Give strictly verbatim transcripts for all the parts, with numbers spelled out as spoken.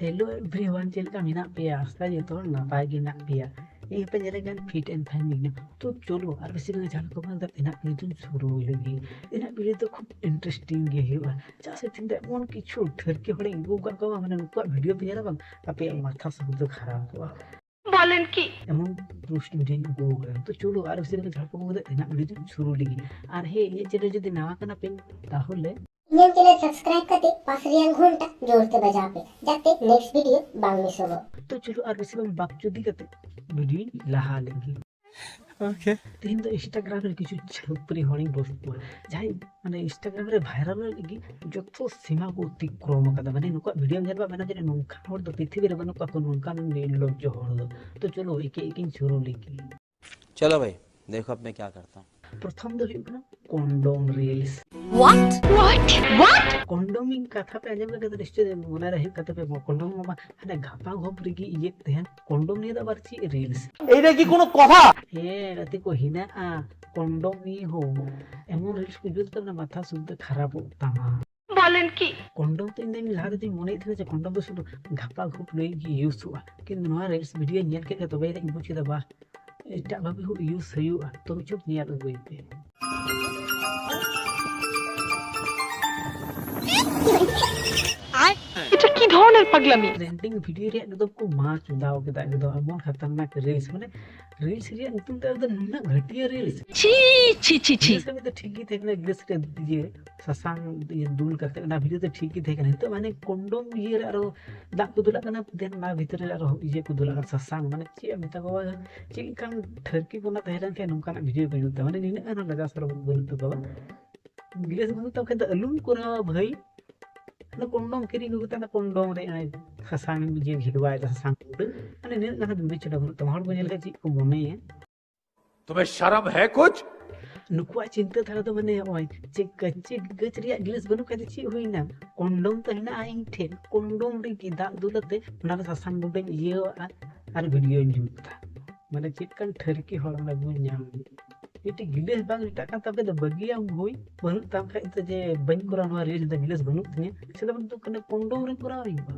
Hello everyone, ᱪᱮᱫ ᱞᱮᱠᱟ ᱢᱮᱱᱟᱜ ᱯᱮᱭᱟ? ᱟᱥᱟ ᱡᱚᱛᱚ ᱦᱚᱲ ᱱᱟᱯᱟᱭ ᱜᱮ ᱢᱮᱱᱟᱜ ᱯᱮᱭᱟ᱾ ᱤᱧ ᱦᱚᱸᱯᱮ ᱧᱮᱞᱮ ᱠᱟᱱ fit and fine ᱜᱮ ᱢᱮᱱᱟᱜ᱾ ᱛᱚ ᱪᱚᱞᱚ ᱟᱨ ᱵᱮᱥᱤ ᱜᱟᱱ ᱡᱟᱦᱟᱸ ᱠᱚ ᱵᱟᱝ ᱛᱮᱱᱟᱜ ᱵᱷᱤᱰᱤᱭᱳ ᱥᱩᱨᱩ ᱞᱮᱜᱮ᱾ ᱛᱮᱱᱟᱜ ᱵᱷᱤᱰᱤᱭᱳ ᱫᱚ ᱠᱷᱩᱵ interesting ᱜᱮ ᱦᱩᱭᱩᱜᱼᱟ᱾ ᱪᱮᱫᱟᱜ ᱥᱮ ᱛᱮᱦᱮᱧ ᱫᱚ ᱮᱢᱚᱱ ᱠᱤᱪᱷᱩ ᱴᱷᱟᱹᱨᱠᱤ ᱦᱚᱲᱤᱧ ᱟᱹᱜᱩ ᱟᱠᱟᱫ ᱠᱚᱣᱟ, ᱢᱟᱱᱮ ᱱᱩᱠᱩᱣᱟᱜ ᱵᱷᱤᱰᱤᱭᱳ ᱯᱮ ᱧᱮᱞᱟ ᱵᱟᱝ, ᱟᱯᱮᱭᱟᱜ ᱢᱟᱛᱷᱟ ᱥᱩᱫᱷᱟᱹ ᱠᱷᱟᱨᱟᱯᱚᱜᱼᱟ᱾ ᱵᱚᱞᱮᱱ ᱠᱤ? ᱮᱢᱚᱱ ᱨᱳᱥᱴ ᱵᱷᱤᱰᱤᱭᱳᱧ ᱟᱹᱜᱩ ᱟᱠᱟᱫᱟ᱾ ᱛᱚ ᱪᱚᱞᱚ ᱟᱨ ᱵᱮᱥᱤ ᱜᱟᱱ ᱡᱟᱦᱟᱸ ᱠᱚ ᱵᱟᱝ ᱛᱮᱱᱟᱜ ᱵᱷᱤᱰᱤᱭᱳ ᱥᱩᱨᱩ ᱞᱮᱜᱮ᱾ ᱟᱨ ᱦᱮᱸ, ᱤᱧᱟᱹᱜ ᱪᱮᱱᱮᱞ ᱡᱩᱫᱤ ᱱᱟᱣᱟ ᱠᱟᱱᱟ ᱯᱮ ᱛᱟᱦᱚᱞᱮ ᱤᱧᱟᱹᱜ ᱪᱮᱱᱮᱞ ᱥᱟᱵᱥᱠᱨᱟᱭᱤᱵ ᱠᱟᱛᱮ ᱯᱟᱥ ᱨᱮᱭᱟᱜ ᱜᱷᱚᱱᱴᱟ ᱡᱳᱨ ᱛᱮ ᱵᱟᱡᱟᱣ ᱯᱮ, ᱡᱟᱛᱮ ᱱᱮᱠᱥᱴ ᱵᱷᱤᱰᱤᱭᱳ ᱵᱟᱝ ᱢᱤᱥᱚᱜᱚᱜ᱾ ᱛᱚ ᱪᱚᱞᱚ ᱟᱨ ᱵᱮᱥᱤ ᱵᱟᱝ ᱵᱟᱠᱪᱩᱫᱤ ᱠᱟᱛᱮ ᱵᱷᱤᱰᱤᱭᱳᱧ ᱞᱟᱦᱟ ᱞᱮᱜᱮ᱾ ᱛᱮᱦᱮᱧ ᱫᱚ ᱤᱱᱥᱴᱟᱜᱨᱟᱢ ᱨᱮ ᱠᱤᱪᱷᱩ ᱪᱷᱟᱹᱯᱨᱤ ᱦᱚᱲᱤᱧ ᱯᱳᱥᱴ ᱠᱚᱣᱟ, ᱡᱟᱦᱟᱸᱭ ᱢᱟᱱᱮ ᱤᱱᱥᱴᱟᱜᱨᱟᱢ ᱨᱮ ᱵᱷᱟᱭᱨᱟᱞ ᱞᱟᱹᱜᱤᱫ ᱡᱚᱛᱚ ᱥᱤᱢᱟ ᱠᱚ ᱚᱛᱤᱠᱨᱚᱢ ᱟᱠᱟᱫᱟ᱾ ᱢᱟᱱᱮ ᱱᱩᱠᱩᱣᱟᱜ ᱵᱷᱤᱰᱤᱭᱳ ᱧᱮᱞ ᱵᱟ ᱢᱮᱱᱟ ᱡᱮ ᱱᱚᱝᱠᱟᱱ ᱦᱚᱲ ᱫᱚ ᱯᱨᱤᱛᱷᱤᱵᱤ ᱨᱮ ᱵᱟᱹᱱᱩᱜ ᱠᱚᱣᱟ, ᱱᱚᱝᱠᱟᱱ ᱱᱤᱨᱞᱚᱡᱽᱡᱚ ᱦᱚᱲ ᱫᱚ᱾ ᱛᱚ ᱪᱚᱞᱚ ᱮᱠᱮ ᱮᱠᱮᱧ ᱥᱩᱨᱩ ᱞᱮᱜᱮ᱾ चलो भाई, देखो अब मैं क्या करता हूँ। ᱯᱨᱚᱛᱷᱚᱢ ᱫᱚ ᱦᱩᱭᱩᱜ ᱠᱟᱱᱟ ᱠᱚᱱᱰᱚᱢ ᱨᱤᱞᱥ᱾ What? What? What? ᱠᱚᱱᱰᱚᱢ ᱤᱧ ᱠᱟᱛᱷᱟ ᱯᱮ ᱟᱸᱡᱚᱢ ᱞᱮᱠᱷᱟᱱ ᱫᱚ ᱱᱤᱥᱪᱚᱭ ᱢᱚᱱᱮ ᱨᱮ ᱦᱩᱭᱩᱜ ᱠᱟᱱ ᱛᱟᱯᱮ, ᱠᱚᱱᱰᱚᱢ ᱢᱟ ᱦᱟᱱᱮ ᱜᱷᱟᱯᱟ ᱜᱷᱚᱯ ᱨᱮᱜᱮ ᱤᱭᱟᱹᱜ ᱛᱟᱦᱮᱸᱱ᱾ ᱠᱚᱱᱰᱚᱢ ᱱᱤᱭᱮ ᱫᱚ ᱟᱵᱟᱨ ᱪᱮᱫ ᱨᱤᱞᱥ? এইটা কি কোনো কথা? ᱦᱮᱸ ᱜᱟᱛᱮ ᱠᱚ, ᱦᱮᱱᱟᱜᱼᱟ ᱠᱚᱱᱰᱚᱢ ᱱᱤᱭᱮ ᱦᱚᱸ᱾ ᱮᱢᱚᱱ ᱨᱤᱞᱥ ᱠᱚ ᱡᱩᱛ ᱠᱟᱫᱟ, ᱢᱟᱛᱷᱟ ᱥᱩᱫᱷᱟᱹ ᱠᱷᱟᱨᱟᱯᱚᱜ ᱛᱟᱢᱟ᱾ ᱵᱚᱞᱮᱱ ᱠᱤ? ᱠᱚᱱᱰᱚᱢ ᱛᱚ ᱤᱧ ᱫᱚᱧ ᱞᱟᱦᱟ ᱨᱮᱫᱚᱧ ᱢᱚᱱᱮᱭᱮᱫ ᱛᱟᱦᱮᱱᱟ ᱡᱮ ᱠᱚᱱᱰᱚᱢ ᱫᱚ ᱥᱩᱫᱷᱩ ᱜᱷᱟᱯᱟ ᱜᱷᱩᱯ ᱞᱟᱹᱜᱤᱫ ᱜᱮ ᱤᱭᱩᱡᱚᱜᱼᱟ, ᱠᱤᱱᱛᱩ ᱱᱚᱣᱟ ᱨᱤᱞᱥ ᱵᱷᱤᱰᱤᱭᱳ ᱧᱮᱞ ᱠᱮᱫ ᱠᱷᱟᱱ ᱛᱚᱵᱮ ᱤᱧ ᱵᱩᱡ ᱠᱮᱫᱟ, ᱵᱟᱦ, ᱮᱴᱟᱜ ᱵᱷᱟᱵᱮ ᱦᱚᱸ ᱤᱭᱩᱡᱽ ᱦᱩᱭᱩᱜᱼᱟ᱾ ᱛᱚᱵᱮ ᱪᱚ ᱧᱮᱞ ᱟᱹᱜᱩᱭ ᱯᱮ᱾ এটা কি ধরনের পাগলামি? ট্রেন্ডিং ভিডিও ᱨᱮᱭᱟᱜ ᱮᱠᱫᱚᱢ ᱠᱚ ᱢᱟ ᱪᱚᱸᱫᱟᱣ ᱠᱮᱫᱟ, ᱮᱠᱫᱚᱢ ᱮᱢᱚᱱ ᱠᱷᱟᱛᱟᱨᱱᱟᱠ ᱨᱤᱞᱥ, ᱢᱟᱱᱮ ᱨᱤᱞᱥ ᱨᱮᱭᱟᱜ ᱧᱩᱛᱩᱢ ᱛᱮ ᱮᱠᱫᱚᱢ ᱱᱩᱱᱟᱹᱜ ᱜᱷᱟᱹᱴᱤᱭᱟᱹ ᱨᱤᱞᱥ᱾ ছি, ছি, ছি, ছি। ᱤᱝᱞᱤᱥ ᱠᱟᱹᱢᱤ ᱫᱚ ᱴᱷᱤᱠ ᱜᱮ ᱛᱟᱦᱮᱸ ᱠᱟᱱᱟ, ᱤᱝᱞᱤᱥ ᱨᱮ ᱤᱭᱟᱹ ᱥᱟᱥᱟᱝ ᱤᱭᱟᱹ ᱫᱩᱞ ᱠᱟᱛᱮ ᱚᱱᱟ ᱵᱷᱤᱰᱤᱭᱳ ᱫᱚ ᱴᱷᱤᱠ ᱜᱮ ᱛᱟᱦᱮᱸ ᱠᱟᱱᱟ᱾ ᱱᱤᱛᱚᱜ ᱢᱟᱱᱮ ᱠᱚᱱᱰᱚᱢ ᱤᱭᱟᱹ ᱨᱮ ᱟᱨᱚ ᱫᱟᱜ ᱠᱚ ᱫᱩᱞᱟᱜ ᱠᱟᱱᱟ, ᱫᱮᱱ ᱚᱱᱟ ᱵᱷᱤᱛᱨᱤ ᱨᱮ ᱟᱨᱚ ᱤᱭᱟᱹ ᱠᱚ ᱫᱩᱞᱟᱜ ᱠᱟᱱᱟ, ᱥᱟᱥᱟᱝ, ᱢᱟᱱᱮ ᱪᱮᱫ ᱮᱢ ᱢᱮᱛᱟ ᱠᱚᱣᱟ, ᱪᱮᱫ ᱞᱮᱠᱟᱱ ᱴᱷᱟᱹᱨᱠᱤ ᱠᱚ ᱛᱟᱦᱮᱸ ᱞᱮᱱᱠᱷᱟᱱ ᱱᱚᱝᱠᱟᱱᱟᱜ ᱵᱷᱤᱰᱤᱭᱳ ᱠᱚ ᱧᱩᱛᱟ, ᱢᱟᱱᱮ ᱱᱤᱱᱟᱹᱜ ᱜᱟᱱ ᱦᱚᱸ ᱞᱟᱡᱟᱣ ᱥᱚᱨᱚᱢ ᱵᱟᱹᱱᱩᱜ ᱛᱟᱠᱚᱣᱟ᱾ ᱤᱝᱞᱤᱥ ᱵᱟᱹᱱᱩᱜ ᱛᱟᱢ ᱠᱷᱟᱱ ᱫᱚ ᱟᱞᱚᱢ ᱠᱚᱨᱟᱣᱟ ᱵᱷᱟᱹᱭ᱾ ᱚᱱᱟ ᱠᱚᱱᱰᱚᱢ ᱠᱤᱨᱤᱧ ᱟᱹᱜᱩ ᱠᱟᱛᱮ ᱚᱱᱟ ᱠᱚᱱᱰᱚᱢ ᱨᱮ ᱚᱱᱮ ᱥᱟᱥᱟᱝ ᱤᱭᱟᱹ ᱜᱷᱮᱰᱣᱟᱭ ᱫᱟ, ᱥᱟᱥᱟᱝ ᱜᱩᱰᱟᱹ, ᱢᱟᱱᱮ ᱱᱤᱱᱟᱹᱜ ᱜᱟᱱ ᱦᱚᱸ ᱵᱤᱵᱮᱪᱚᱱᱟ ᱵᱟᱹᱱᱩᱜ ᱛᱟᱢᱟ᱾ ᱦᱚᱲ ᱠᱚ ᱧᱮᱞ ᱠᱷᱟᱱ ᱪᱮᱫ ᱠᱚ ᱢᱚᱱᱮᱭᱟ? तुम्हें शर्म है कुछ? ᱱᱩᱠᱩᱣᱟᱜ ᱪᱤᱱᱛᱟᱹ ᱫᱷᱟᱨᱟ ᱫᱚ ᱢᱟᱱᱮ ᱱᱚᱜᱼᱚᱭ ᱪᱮᱫ ᱠᱟᱹᱪᱤ ᱜᱟᱹᱪ ᱨᱮᱭᱟᱜ ᱜᱤᱞᱟᱹᱥ ᱵᱟᱹᱱᱩᱜ ᱠᱷᱟᱡ ᱫᱚ ᱪᱮᱫ ᱦᱩᱭᱱᱟ? ᱠᱚᱱᱰᱚᱢ ᱛᱚ ᱦᱮᱱᱟᱜᱼᱟ ᱤᱧ ᱴᱷᱮᱱ, ᱠᱚᱱᱰᱚᱢ ᱨᱮᱜᱮ ᱫᱟᱜ ᱫᱩᱞ ᱟᱛᱮ ᱚᱱᱟ ᱨᱮ ᱥᱟᱥᱟᱝ ᱜᱩᱰᱟᱹᱧ ᱤᱭᱟᱹᱣᱟᱜᱼᱟ ᱟᱨ ᱵᱷᱤᱰᱤᱭᱳᱧ ᱡᱩᱛᱟ᱾ ᱢᱟᱱᱮ ᱪᱮᱫ ᱠᱟᱱ ᱴᱷᱟᱹᱨᱠᱤ ᱦᱚᱲ ᱚᱱᱟ ᱵᱩᱡᱽ ᱧᱟᱢ ᱞᱮ᱾ ᱢᱤᱫᱴᱤᱡ ᱜᱤᱞᱟᱹᱥ ᱵᱟᱝ ᱨᱤᱴᱟᱜ ᱠᱟᱱ ᱛᱟᱯᱮ ᱫᱚ ᱵᱟᱹᱜᱤᱭᱟᱢ ᱦᱩᱭ, ᱵᱟᱹᱱᱩᱜ ᱛᱟᱢ ᱠᱷᱟᱡ ᱫᱚ ᱡᱮ ᱵᱟᱹᱧ ᱠᱚᱨᱟᱣ ᱱᱚᱣᱟ ᱨᱤᱞᱥ ᱫᱚ ᱜᱤᱞᱟᱹᱥ ᱵᱟᱹᱱᱩᱜ ᱛᱤᱧᱟᱹ, ᱥᱮ ᱫᱚ ᱠᱟᱱᱟ ᱠᱚᱱᱰᱚᱢ ᱨᱮ ᱠᱚᱨᱟᱣ ᱦᱩᱭᱩᱜᱼᱟ᱾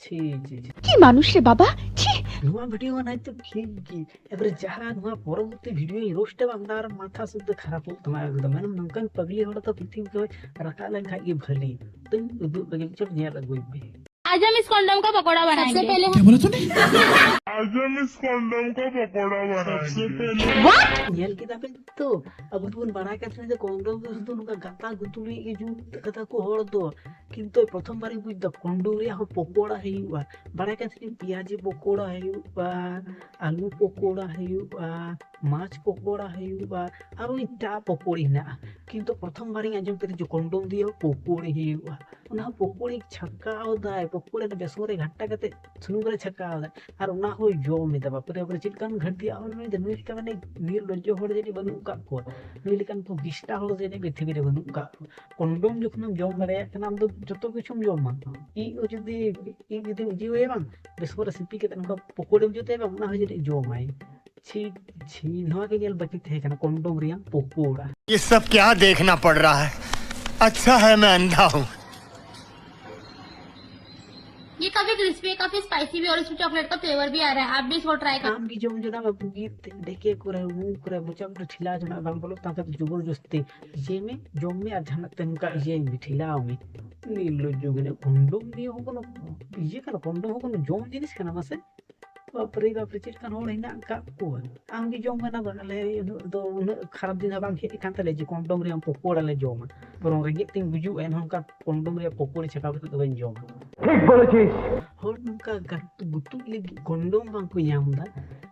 ᱪᱷᱤ ᱪᱷᱤ ᱪᱷᱤ᱾ কি মানুষ রে বাবা, ছি। ᱱᱚᱣᱟ ᱵᱷᱤᱰᱤᱭᱳ ᱢᱟ ᱦᱚᱭᱛᱳ ᱴᱷᱤᱠ ᱜᱮ, ᱮᱵᱟᱨᱮ ᱡᱟᱦᱟᱸ ᱱᱚᱣᱟ ᱯᱚᱨᱚᱵᱚᱨᱛᱤ ᱵᱷᱤᱰᱤᱭᱳᱧ ᱨᱳᱥᱴ ᱮᱢᱟ ᱚᱱᱟ ᱟᱨ ᱢᱟᱛᱷᱟ ᱥᱩᱫᱽᱫᱷ ᱠᱷᱟᱨᱟᱯᱚᱜ ᱛᱟᱢᱟ ᱮᱠᱫᱚᱢ᱾ ᱢᱮᱱᱟᱢ ᱱᱚᱝᱠᱟᱱ ᱯᱟᱜᱽᱞᱤ ᱦᱚᱲ ᱫᱚ ᱯᱨᱤᱛᱷᱤᱵᱤ ᱠᱷᱚᱱ ᱨᱟᱠᱟᱵ ᱞᱮᱱᱠᱷᱟᱡ ᱜᱮ ᱵᱷᱟᱹᱞᱤ᱾ ᱛᱚᱧ ᱩᱫᱩᱜ ᱞᱟᱹᱜᱤᱫ ᱪᱚ ᱧᱮᱞ ᱟᱹᱜᱩᱭ ᱯᱮ᱾ आज हम इस कॉन्डम का पकौड़ा बनाएंगे। आज हम इस कॉन्डम का पकौड़ा बनाएंगे। ᱧᱮᱞ ᱠᱮᱫᱟ ᱯᱮ ᱛᱚ, ᱟᱵᱚ ᱫᱚᱵᱚᱱ ᱵᱟᱲᱟᱭ ᱠᱟᱱ ᱛᱟᱦᱮᱸᱱᱟ ᱡᱮ ᱠᱚᱱᱰᱚᱢ ᱫᱚ ᱥᱩᱫᱷᱩ ᱱᱚᱝᱠᱟ ᱜᱟᱛᱟ ᱜᱩᱛᱩᱞᱤ ᱜᱮ ᱡᱩᱛ ᱠᱟᱫᱟ ᱠᱚ ᱦᱚᱲ ᱫᱚ, ᱠᱤᱱᱛᱩ ᱯᱨᱚᱛᱷᱚᱢ ᱵᱟᱨᱤᱧ ᱵᱩᱡ ᱫᱟ ᱠᱚᱱᱰᱚᱢ ᱨᱮᱭᱟᱜ ᱦᱚᱸ ᱯᱚᱠᱚᱲᱟ ᱦᱩᱭᱩᱜᱼᱟ᱾ ᱵᱟᱲᱟᱭ ᱠᱟᱱ ᱛᱟᱦᱮᱸᱱᱟᱹᱧ ᱯᱮᱸᱭᱟᱡᱤ ᱯᱚᱠᱚᱲᱟ ᱦᱩᱭᱩᱜᱼᱟ, ᱟᱹᱞᱩ ᱯᱚᱠᱚᱲᱟ ᱦᱩᱭᱩᱜᱼᱟ, ᱢᱟᱪ ᱯᱚᱠᱚᱲᱟ ᱦᱩᱭᱩᱜᱼᱟ, ᱟᱨᱚ ᱮᱴᱟᱜ ᱯᱚᱠᱚᱲᱤ ᱦᱮᱱᱟᱜᱼᱟ, ᱠᱤᱱᱛᱩ ᱯᱨᱚᱛᱷᱚᱢ ᱵᱟᱨᱤᱧ ᱟᱸᱡᱚᱢ ᱠᱮᱫᱟ ᱡᱮ ᱠᱚᱱᱰᱚᱢ ᱫᱤᱭᱮ ᱦᱚᱸ ᱯᱚᱠᱚᱲᱤ ᱦᱩᱭᱩᱜᱼᱟ᱾ ᱚᱱᱟ ᱦᱚᱸ ᱯᱚᱠᱚᱲᱤ ᱪᱷᱟᱠᱟᱣ ᱫᱟᱭ, ᱯᱚᱠᱚᱲᱤ ᱨᱮ ᱵᱮᱥᱚᱱ ᱨᱮ ᱜᱷᱟᱴᱟ ᱠᱟᱛᱮ ᱥᱩᱱᱩᱢ ᱨᱮ ᱪᱷᱟᱠᱟᱣ ᱫᱟᱭ, ᱟᱨ ᱚᱱᱟ ᱦᱚᱸᱭ ᱡᱚᱢ ᱮᱫᱟ᱾ ᱵᱟᱯᱨᱮ ᱵᱟᱯᱨᱮ, ᱪᱮᱫ ᱞᱮᱠᱟᱱ ᱜᱷᱟᱹᱴᱤᱭᱟ ᱦᱚᱲ ᱱᱩᱭ ᱫᱚ, ᱱᱩᱭ ᱞᱮᱠᱟ ᱢᱟᱱᱮ ᱱᱤᱨᱞᱚᱡᱡᱚ ᱦᱚᱲ ᱡᱟᱹᱱᱤᱡ ᱵᱟᱹᱱᱩᱜ ᱟᱠᱟᱫ ᱠᱚᱣᱟ, ᱱᱩᱭ ᱞᱮᱠᱟᱱ ᱠᱚ ᱜᱤᱥᱴᱟ ᱦᱚᱲ ᱡᱟᱹᱱᱤᱡ ᱯᱨᱤᱛᱷᱤᱵᱤ ᱨᱮ ᱵᱟᱹᱱᱩᱜ ᱟᱠᱟᱫ ᱠᱚᱣᱟ᱾ ᱠᱚᱱᱰᱚᱢ ᱡᱚᱠᱷᱚᱱᱮᱢ ᱡᱚᱢ ᱫᱟᱲᱮᱭᱟᱜ ᱠᱟᱱᱟ, ᱟᱢ ᱫᱚ ᱡᱚᱛᱚ ᱠᱤᱪᱷᱩᱢ ᱡᱚᱢᱟ᱾ ᱤᱡ ᱦᱚᱸ ᱡᱩᱫᱤ ᱤᱡ ᱡᱩᱫᱤᱢ ᱤᱡᱤᱣᱟᱹᱭᱟ ᱵᱟᱝ, ᱵᱮᱥᱚᱱ ᱨᱮ ᱥᱤᱯᱤ ᱠᱟᱛᱮ ᱱᱚᱝᱠᱟ ᱯᱚᱠᱚᱲᱤᱢ ᱡᱩᱛᱟᱹᱭᱟ ᱵᱟᱝ, ᱚᱱᱟ ᱦᱚᱸ ᱡᱟᱹᱱᱤᱡ ᱡᱚᱢᱟᱭ᱾ ᱪᱷᱤ ᱪᱷᱤ, ᱱᱚᱣᱟ ᱜᱮ ᱧᱮᱞ ᱵᱟᱹᱠᱤ ᱛᱟᱦᱮᱸ ᱠᱟᱱᱟ ᱠᱚᱱᱰᱚᱢ ᱨᱮᱭᱟᱜ ᱯᱚᱠᱚᱲᱟ᱾ ये सब क्या देखना पड़ रहा है? अच्छा है मैं अंधा हूँ। ये काफी क्रिस्पी है, काफी स्पाइसी भी, और इसमें चॉकलेट का फ्लेवर भी आ रहा है। आप भी इसको ट्राई करें। ᱟᱢ ᱜᱮ ᱡᱚᱢ ᱡᱚᱱᱟᱜ ᱢᱮ ᱵᱩᱜᱤ ᱛᱮ, ᱰᱮᱠᱮ ᱠᱚᱨᱮ, ᱢᱩ ᱠᱚᱨᱮ, ᱢᱚᱪᱟ ᱠᱚᱨᱮ ᱴᱷᱮᱞᱟᱣ ᱡᱚᱱᱟᱜ ᱵᱟᱝ ᱵᱚᱞᱚᱜ ᱛᱟᱢ ᱠᱷᱟᱡ ᱡᱚᱵᱚᱨ ᱡᱚᱥᱛᱤ ᱤᱭᱟᱹᱭ ᱢᱮ, ᱡᱚᱢ ᱢᱮ ᱟᱨ ᱡᱟᱦᱟᱱᱟᱜ ᱛᱮ ᱱᱚᱝᱠᱟ ᱤᱭᱟᱹᱭ ᱢᱮ, ᱴᱷᱮᱞᱟᱣ ᱢᱮ᱾ ᱱᱤᱨᱞᱚᱡᱡᱚ ᱜᱮ ᱠᱚᱱᱰᱚᱢ ᱫᱤᱭᱮ ᱦᱚᱸ ᱠᱳᱱᱳ ᱤᱭᱟᱹ ᱠᱟᱱᱟ? ᱠᱚᱱᱰᱚᱢ ᱦᱚᱸ ᱠᱳᱱᱳ ᱡᱚᱢ ᱡᱤᱱᱤᱥ ᱠᱟᱱᱟ ᱢᱟᱥᱮ? ᱵᱟᱯᱨᱮ ᱵᱟᱯᱨᱮ, ᱪᱮᱫ ᱞᱮᱠᱟᱱ ᱦᱚᱲ ᱦᱮᱱᱟᱜ ᱟᱠᱟᱫ ᱠᱚᱣᱟ? ᱟᱢ ᱜᱮ ᱡᱚᱢ ᱢᱮ ᱚᱱᱟ ᱫᱚ, ᱟᱞᱮ ᱩᱱᱟᱹᱜ ᱫᱚ, ᱩᱱᱟᱹᱜ ᱠᱷᱟᱨᱟᱯ ᱫᱤᱱ ᱦᱚᱸ ᱵᱟᱝ ᱦᱮᱡ ᱟᱠᱟᱱ ᱛᱟᱞᱮᱭᱟ ᱡᱮ ᱠᱚᱱᱰᱚᱢ ᱨᱮᱭᱟᱜ ᱯᱚᱠᱚᱲᱟ ᱞᱮ ᱡᱚᱢᱟ᱾ ᱵᱚᱨᱚᱝ ᱨᱮᱸᱜᱮᱡ ᱛᱤᱧ ᱜᱩᱡᱩᱜᱼᱟ, ᱮᱱᱦᱚᱸ ᱚᱱᱠᱟ ᱠᱚᱱᱰᱚᱢ ᱨᱮᱭᱟᱜ ᱯᱚᱠᱚᱲᱤ ᱪᱷᱟᱠᱟᱣ ᱠᱟᱛᱮ ᱫᱚ ᱵᱟᱹᱧ ᱡᱚᱢᱟ᱾ ᱦᱚᱲ ᱱᱚᱝᱠᱟ ᱜᱟᱛ-, ᱜᱩᱛᱩᱜ ᱞᱟᱹᱜᱤᱫ ᱠᱚᱱᱰᱚᱢ ᱵᱟᱝ ᱠᱚ ᱧᱟᱢ ᱮᱫᱟ,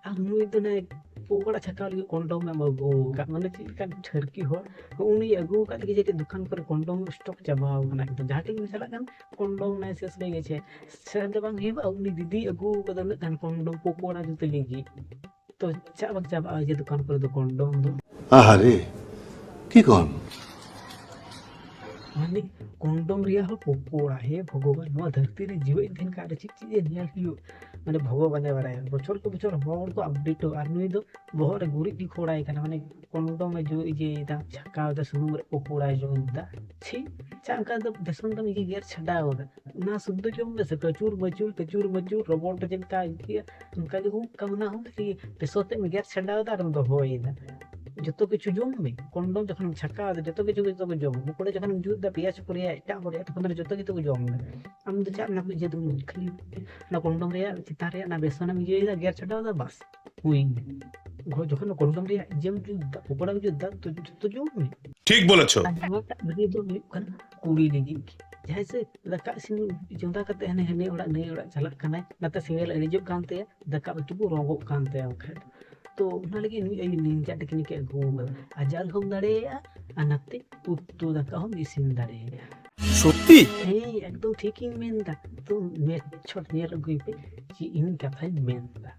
ᱟᱨ ᱱᱩᱭ ᱫᱚ ᱱᱟᱭ ᱯᱚᱠᱚᱲᱟ ᱪᱷᱟᱠᱟᱣ ᱞᱟᱹᱜᱤᱫ ᱠᱚᱱᱰᱚᱢ ᱮᱢ ᱟᱹᱜᱩ ᱟᱠᱟᱫ᱾ ᱢᱟᱱᱮ ᱪᱮᱫ ᱞᱮᱠᱟᱱ ᱴᱷᱟᱹᱨᱠᱤ ᱦᱚᱲ, ᱩᱱᱤ ᱟᱹᱜᱩ ᱟᱠᱟᱫ ᱛᱮᱜᱮ ᱡᱟᱹᱱᱤᱡ ᱫᱚᱠᱟᱱ ᱠᱚᱨᱮ ᱠᱚᱱᱰᱚᱢ ᱥᱴᱚᱠ ᱪᱟᱵᱟᱣ ᱟᱠᱟᱱᱟ ᱮᱠᱫᱚᱢ᱾ ᱡᱟᱦᱟᱸ ᱴᱷᱮᱱ ᱜᱮ ᱪᱟᱞᱟᱜ ᱠᱟᱱ ᱠᱚᱱᱰᱚᱢ ᱱᱟᱭ ᱥᱮᱥ ᱦᱩᱭ ᱜᱮᱪᱷᱮ, ᱥᱮᱥ ᱫᱚ ᱵᱟᱝ ᱦᱩᱭᱩᱜᱼᱟ, ᱩᱱᱤ ᱫᱤᱫᱤ ᱟᱹᱜᱩ ᱟᱠᱟᱫᱟ ᱩᱱᱟᱹᱜ ᱜᱟᱱ ᱠᱚᱱᱰᱚᱢ ᱯᱚᱠᱚᱲᱟ ᱡᱩᱛ ᱞᱟᱹᱜᱤᱫ᱾ ᱛᱚ ᱪᱟᱜ ᱵᱟᱝ ᱪᱟᱵᱟᱜᱼᱟ ᱡᱮ ᱫᱚᱠᱟᱱ ᱠᱚᱨᱮ ᱫᱚ ᱠᱚᱱᱰᱚᱢ ᱫᱚ᱾ আহারে, কি কম? ᱢᱟᱱᱮ ᱠᱚᱱᱰᱚᱢ ᱨᱮᱭᱟᱜ ᱦᱚᱸ ᱯᱚᱠᱚᱲᱟ, ᱦᱮ ᱵᱷᱚᱜᱚᱵᱟᱱ, ᱱᱚᱣᱟ ᱫᱷᱟᱹᱨᱛᱤ ᱨᱮ ᱡᱤᱣᱮᱫ ᱛᱟᱦᱮᱱ ᱠᱷᱟᱱ ᱟᱨ ᱪᱮᱫ ᱪᱮᱫ ᱮ ᱧᱮᱞ ᱦᱩᱭᱩᱜ? ᱢᱟᱱᱮ ᱵᱷᱚᱜᱚᱵᱟᱱᱮ ᱵᱟᱲᱟᱭᱟ᱾ ᱵᱚᱪᱷᱚᱨ ᱠᱚ ᱵᱚᱪᱷᱚᱨ ᱦᱚᱲ ᱠᱚ ᱟᱯᱰᱮᱴᱚᱜᱼᱟ, ᱟᱨ ᱱᱩᱭ ᱫᱚ ᱵᱚᱦᱚᱜ ᱨᱮ ᱜᱩᱨᱤᱡ ᱜᱮ ᱠᱷᱳᱲᱟᱭ ᱠᱟᱱᱟ, ᱢᱟᱱᱮ ᱠᱚᱱᱰᱚᱢ ᱮ ᱡᱚ ᱤᱭᱟᱹᱭᱮᱫᱟ, ᱪᱷᱟᱠᱟᱣ ᱮᱫᱟ, ᱥᱩᱱᱩᱢ ᱨᱮ ᱯᱚᱠᱚᱲᱟᱭ ᱡᱚᱢ ᱮᱫᱟ᱾ ᱪᱷᱤ, ᱪᱟ ᱚᱱᱠᱟ ᱫᱚ ᱵᱮᱥᱚᱱ ᱫᱚᱢ ᱤᱭᱟᱹ ᱜᱮᱨ ᱪᱷᱟᱰᱟᱣ ᱮᱫᱟ᱾ ᱚᱱᱟ ᱥᱩᱫᱽᱫᱷᱚ ᱡᱚᱢ ᱢᱮᱥᱮ, ᱠᱟᱹᱪᱩᱨ ᱢᱟᱹᱪᱩᱨ, ᱠᱟᱹᱪᱩᱨ ᱢᱟᱹᱪᱩᱨ, ᱨᱚᱵᱚᱴ ᱪᱮᱫ ᱞᱮᱠᱟ ᱟᱹᱭᱠᱟᱹᱜᱼᱟ, ᱚᱱᱠᱟ ᱜᱮ ᱦᱩᱭᱩᱜ ᱠᱟᱱᱟ᱾ ᱚᱱᱟ ᱦᱚᱸ ᱠᱷᱟᱹᱞᱤ ᱵᱮᱥᱚᱱ ᱛᱮᱫ ᱮᱢ ᱜᱮᱨ ᱪᱷᱟᱰᱟᱣ ᱮᱫᱟ ᱟᱨᱮᱢ ᱫᱚᱦᱚᱭᱮᱫᱟ᱾ ᱡᱚᱛᱚ ᱠᱤᱪᱷᱩ ᱡᱚᱢ ᱢᱮ, ᱠᱚᱱᱰᱚᱢ ᱡᱚᱠᱷᱚᱱᱮᱢ ᱪᱷᱟᱠᱟᱣ ᱮᱫᱟ, ᱡᱚᱛᱚ ᱠᱤᱪᱷᱩ ᱜᱮ ᱡᱚᱛᱚ ᱠᱚ ᱡᱚᱢ ᱢᱮ᱾ ᱯᱚᱠᱚᱲᱟ ᱡᱚᱠᱷᱚᱱᱮᱢ ᱡᱩᱛ ᱮᱫᱟ, ᱯᱮᱸᱭᱟᱡᱽ ᱠᱚ ᱨᱮᱭᱟᱜ ᱮᱴᱟᱜ ᱠᱚ ᱨᱮᱭᱟᱜ, ᱛᱚᱠᱷᱚᱱ ᱫᱚ ᱡᱚᱛᱚ ᱜᱮᱛᱚ ᱠᱚ ᱡᱚᱢ ᱢᱮ᱾ ᱟᱢ ᱫᱚ ᱪᱟᱜ ᱚᱱᱟ ᱠᱚ ᱤᱭᱟᱹ ᱫᱚ ᱠᱷᱟᱹᱞᱤ ᱚᱱᱟ ᱠᱚᱱᱰᱚᱢ ᱨᱮᱭᱟᱜ ᱪᱮᱛᱟᱱ ᱨᱮᱭᱟᱜ ᱚᱱᱟ ᱵᱮᱥᱚᱱᱮᱢ ᱤᱭᱟᱹᱭᱮᱫᱟ, ᱜᱮᱨ ᱪᱷᱟᱰᱟᱣ ᱮᱫᱟ, ᱵᱟᱥ, ᱦᱩᱭ ᱮᱱᱟ᱾ ᱜᱚ-, ᱡᱚᱠᱷᱚᱱ ᱠᱚᱱᱰᱚᱢ ᱨᱮᱭᱟᱜ ᱤᱭᱟᱹᱢ ᱡᱩᱛ ᱮᱫᱟ, ᱯᱚᱠᱚᱲᱟᱢ ᱡᱩᱛ ᱮᱫᱟ, ᱛᱚ ᱡᱚᱛᱚ ᱡᱚᱢ ᱢᱮ᱾ ठीक बोलेছো। ᱟᱨ ᱱᱚᱣᱟᱴᱟᱜ ᱵᱷᱤᱰᱤᱭᱳ ᱫᱚ ᱦᱩᱭᱩᱜ ᱠᱟᱱᱟ ᱠᱩᱲᱤ ᱞᱟᱹᱜᱤᱫ ᱜᱮ᱾ ᱡᱟᱦᱟᱸᱭ ᱥᱮ ᱫᱟᱠᱟ ᱤᱥᱤᱱ ᱪᱚᱸᱫᱟ ᱠᱟᱛᱮ ᱦᱟᱱᱮ ᱦᱟᱹᱱᱤ ᱚᱲᱟᱜ ᱱᱟᱹᱭ ᱚᱲᱟᱜ ᱪᱟᱞᱟᱜ ᱠᱟᱱᱟᱭ, ᱱᱟᱛᱮ ᱥᱮᱸᱜᱮᱞ ᱟᱹᱲᱤᱡᱚᱜ ᱠᱟᱱ ᱛᱟᱭᱟ, ᱫᱟᱠᱟ ᱩᱛᱩ ᱠᱚ ᱨᱚᱸᱜᱚᱜ ᱠᱟᱱ ᱛᱟᱭᱟ ᱵᱟᱠᱷᱟᱡ᱾ ᱛᱚ ᱚᱱᱟ ᱞᱟᱹᱜᱤᱫ ᱱᱩᱭ ᱟᱭᱳ ᱱᱤᱱᱡᱟ ᱴᱮᱠᱱᱤᱠ ᱮ ᱟᱹᱜᱩ ᱟᱠᱟᱫᱟ᱾ ᱟᱡᱟᱨ ᱦᱚᱸᱢ ᱫᱟᱲᱮᱭᱟᱜᱼᱟ ᱟᱨ ᱱᱟᱛᱮ ᱩᱛᱩ ᱫᱟᱠᱟ ᱦᱚᱸᱢ ᱤᱥᱤᱱ ᱫᱟᱲᱮᱭᱟᱜᱼᱟ᱾ ᱥᱚᱛᱛᱤ? ᱦᱮᱸ, ᱮᱠᱫᱚᱢ ᱴᱷᱤᱠ ᱤᱧ ᱢᱮᱱ ᱮᱫᱟ᱾ ᱛᱚ ᱢᱮᱪᱷᱚᱴ ᱧᱮᱞ ᱟᱹᱜᱩᱭ ᱯᱮ ᱪᱮᱫ ᱤᱧ ᱠᱟᱛᱷᱟᱧ ᱢᱮᱱ ᱮᱫᱟ᱾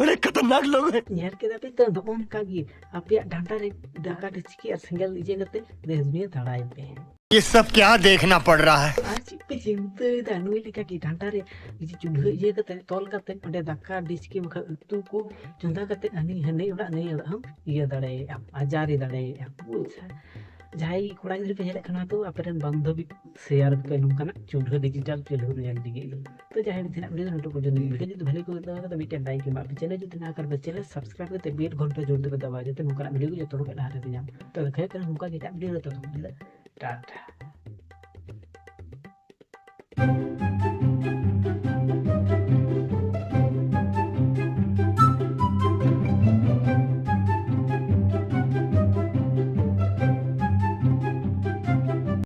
बड़े खतरनाक लोग हैं। ᱧᱮᱞ ᱠᱮᱫᱟ ᱯᱮ ᱛᱚ, ᱱᱚᱜᱼᱚ ᱱᱚᱝᱠᱟ ᱜᱮ ᱟᱯᱮᱭᱟᱜ ᱰᱟᱸᱰᱟ ᱨᱮ ᱫᱟᱠᱟ ᱰᱤᱪᱠᱤ ᱟᱨ ᱥᱮᱸᱜᱮᱞ ᱤᱭᱟᱹ ᱠᱟᱛᱮ ᱫᱮᱥ ᱫᱩᱱᱤᱭᱟᱹ ᱫᱟᱬᱟᱭ ᱯᱮ᱾ ये सब क्या देखना पड़ रहा है? ᱟᱨ ᱪᱮᱫ ᱯᱮ ᱪᱤᱱᱛᱟᱹᱭᱮᱫᱟ? ᱱᱩᱭ ᱞᱮᱠᱟ ᱜᱮ ᱰᱟᱸᱰᱟ ᱨᱮ ᱤᱭᱟᱹ ᱪᱩᱞᱦᱟᱹ ᱤᱭᱟᱹ ᱠᱟᱛᱮ ᱛᱚᱞ ᱠᱟᱛᱮ ᱚᱸᱰᱮ ᱫᱟᱠᱟ ᱰᱤᱪᱠᱤ ᱵᱟᱠᱷᱟᱱ ᱩᱛᱩ ᱠᱚ ᱪᱚᱸᱫᱟ ᱠᱟᱛᱮ ᱦᱟᱹᱱᱤ ᱦᱟᱹᱱᱤ ᱚᱲᱟᱜ ᱱᱟᱹᱭ ᱚᱲᱟᱜ ᱦᱚᱸ ᱤᱭᱟᱹ ᱫᱟᱲᱮᱭᱟᱜᱼᱟ, ᱟᱡᱟᱨᱤ ᱫᱟᱲᱮᱭᱟᱜᱼᱟ᱾ ᱵᱩᱡᱷᱟᱹᱣ? ᱡᱟᱦᱟᱸᱭ ᱠᱚᱲᱟ ᱜᱤᱫᱽᱨᱟᱹ ᱯᱮ ᱧᱮᱞᱮᱫ ᱠᱟᱱᱟ ᱛᱚ, ᱟᱯᱮᱨᱮᱱ ᱵᱟᱱᱫᱷᱚᱵᱤ ᱥᱮᱭᱟᱨ ᱯᱮ ᱱᱚᱝᱠᱟᱱᱟᱜ ᱪᱩᱞᱦᱟᱹ, ᱰᱤᱡᱤᱴᱟᱞ ᱪᱩᱞᱦᱟᱹ ᱧᱮᱞ ᱞᱟᱹᱜᱤᱫ᱾ ᱛᱚ ᱡᱟᱦᱟᱸᱭ ᱛᱤᱱᱟᱹᱜ ᱵᱷᱤᱰᱤᱭᱳ ᱱᱤᱛᱚᱜ ᱯᱚᱨᱡᱚᱱᱛᱚ ᱵᱷᱤᱰᱤᱭᱳ ᱡᱩᱫᱤ ᱵᱷᱟᱞᱮ ᱠᱚ ᱟᱹᱭᱠᱟᱹᱣ ᱠᱟᱫᱟ, ᱢᱤᱫᱴᱮᱱ ᱞᱟᱭᱤᱠ ᱮᱢᱟᱜ ᱯᱮ, ᱪᱮᱱᱮᱞ ᱡᱩᱫᱤ ᱱᱟᱣᱟ ᱠᱟᱨ ᱯᱮ ᱪᱮᱱᱮᱞ ᱥᱟᱵᱥᱠᱨᱟᱭᱤᱵ ᱠᱟᱛᱮ ᱵᱮᱞ ᱜᱷᱚᱱᱴᱟ ᱡᱳᱨ ᱛᱮᱯᱮ ᱫᱟᱵᱟᱭᱟ, ᱡᱟᱛᱮ ᱱᱚᱝᱠᱟᱱᱟᱜ ᱵᱷᱤᱰᱤᱭᱳ ᱠᱚ ᱡᱚᱛᱚ ᱦᱚᱲ ᱠᱷᱚᱱ ᱞᱟᱦᱟ ᱨᱮᱯᱮ ᱧᱟᱢ᱾ ᱛᱚ ᱫᱮᱠᱷᱟ ᱦᱩᱭᱩᱜ ᱠᱟᱱᱟ ᱱᱚᱝᱠᱟ ᱜᱮ ᱮᱴᱟᱜ ᱵᱷᱤᱰᱤᱭᱳ ᱨᱮ, ᱛᱚᱛᱚ ᱠᱷᱚᱱ ᱫᱚ ᱴᱟᱴᱟ᱾